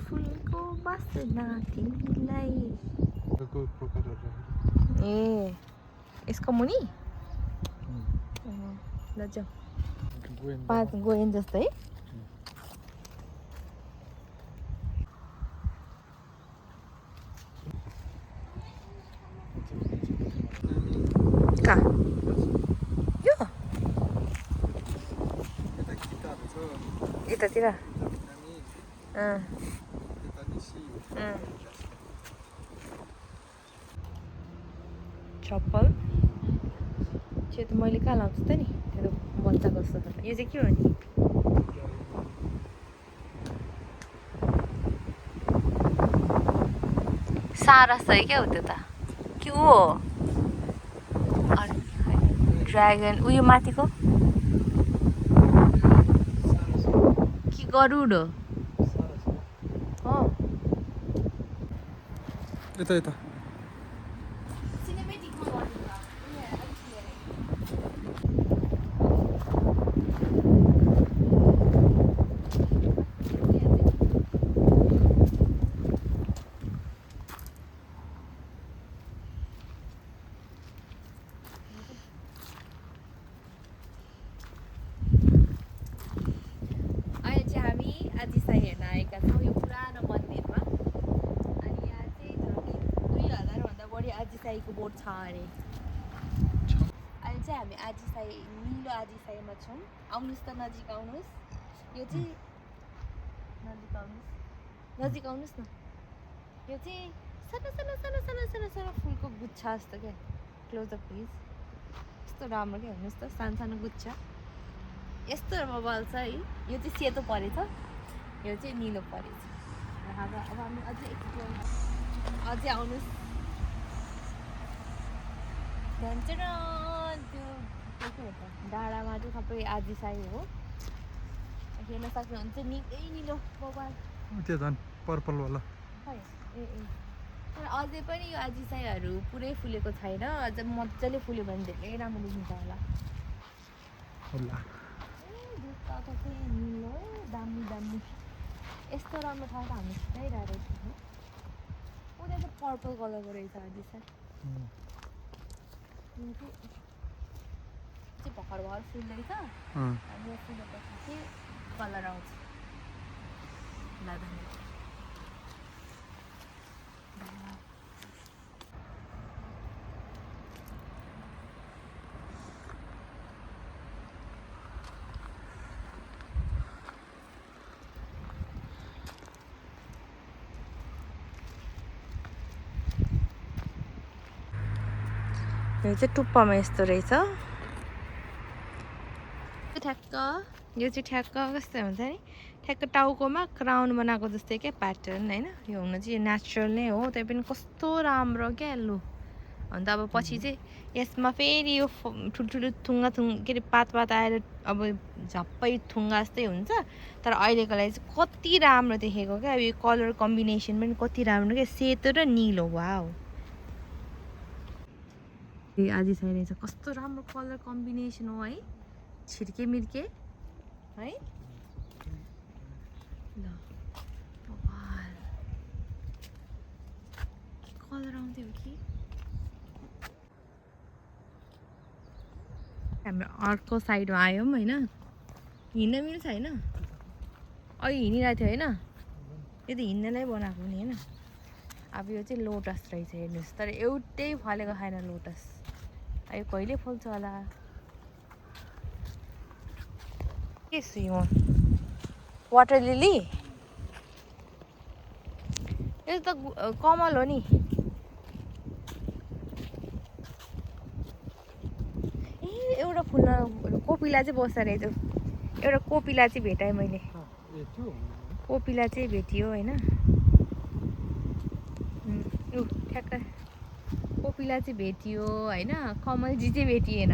फुलको बासना तिमीलाई ए यसको मुनि ल जाऊ पाँच गोयन जस्तै कहाँ यो यतातिर चप्पल त्यो त मैले कहाँ लाउँछु त नि त्यो त बच्चाको जस्तो छ यो चाहिँ के हो नि सारा सही क्या हो त्यो त के हो ड्रागन उयो माथिको कि गरुड हो यता यता आजिसाईको बोर्ड छ अरे अहिले चाहिँ हामी आजिसाई निलो आजिसाईमा छौँ आउनुहोस् त नजिक आउनुहोस् यो चाहिँ नजिक आउनुहोस् न यो चाहिँ सानो सानो सानो सानो सानो सानो फुलको गुच्छा जस्तो क्या क्लोजअप प्लिज यस्तो राम्रो क्या हेर्नुहोस् त सानो सानो गुच्छा यस्तो बल्छ है यो चाहिँ सेतो परेछ यो चाहिँ निलो परेछ अब हामी अझै अझै आउनुहोस् त्यो के भन्छ डाँडामा चाहिँ सबै आजिसाई हो हेर्न सक्नुहुन्छ निकै निलो बबाल त्यो झन् पर्पल वाला खै ए तर अझै पनि यो आजिसाईहरू पुरै फुलेको छैन अझ मजाले फुल्यो भने धेरै राम्रो देखिन्छ होला निलो दामी दामी यस्तो राम्रो ठाउँ त हामी छुट्याइरहेको थियौँ उनीहरू चाहिँ पर्पल कलरको रहेछ आजिसाई चाहिँ भर्खर भर्खर फुल्दैछ अनि यो फुलेपछि चाहिँ कलर आउँछ यो चाहिँ टुप्पामा यस्तो रहेछ ठ्याक्क यो चाहिँ ठ्याक्क कस्तो हुन्छ नि ठ्याक्क टाउकोमा क्राउन बनाएको जस्तै क्या प्याटर्न होइन यो हुन चाहिँ यो नेचुरल नै हो त्यही पनि कस्तो राम्रो क्या लु अन्त अब पछि चाहिँ यसमा फेरि यो ठुल्ठुलो थुङ्गा के अरे पात आएर अब झप्पै थुङ्गा जस्तै हुन्छ तर अहिलेको लागि चाहिँ कति राम्रो देखेको क्या अब यो कलर कम्बिनेसन पनि कति राम्रो क्या सेतो र निलो वाउ आजिसाई रहेछ कस्तो राम्रो कलर कम्बिनेसन हो है छिर्के मिर्के है ल कलर आउँथ्यो कि हाम्रो अर्को साइडमा आयौँ होइन हिँड्न मिल्छ होइन अहिले हिँडिरहेको थियो होइन यो त हिँड्नलाई बनाएको नि होइन अब यो चाहिँ लोटस रहेछ हेर्नुहोस् तर एउटै फलेको छैन लोटस यो कहिले फल्छ होला के सुइमो वाटर लिली यो त कमल हो नि ए एउटा फुल्न कोपिला चाहिँ बस्छ रहेछ एउटा कोपिला चाहिँ भेटाएँ मैले कोपिला चाहिँ भेटियो होइन ठ्याक्क कोपिला चाहिँ भेटियो होइन कमलजी चाहिँ भेटिएन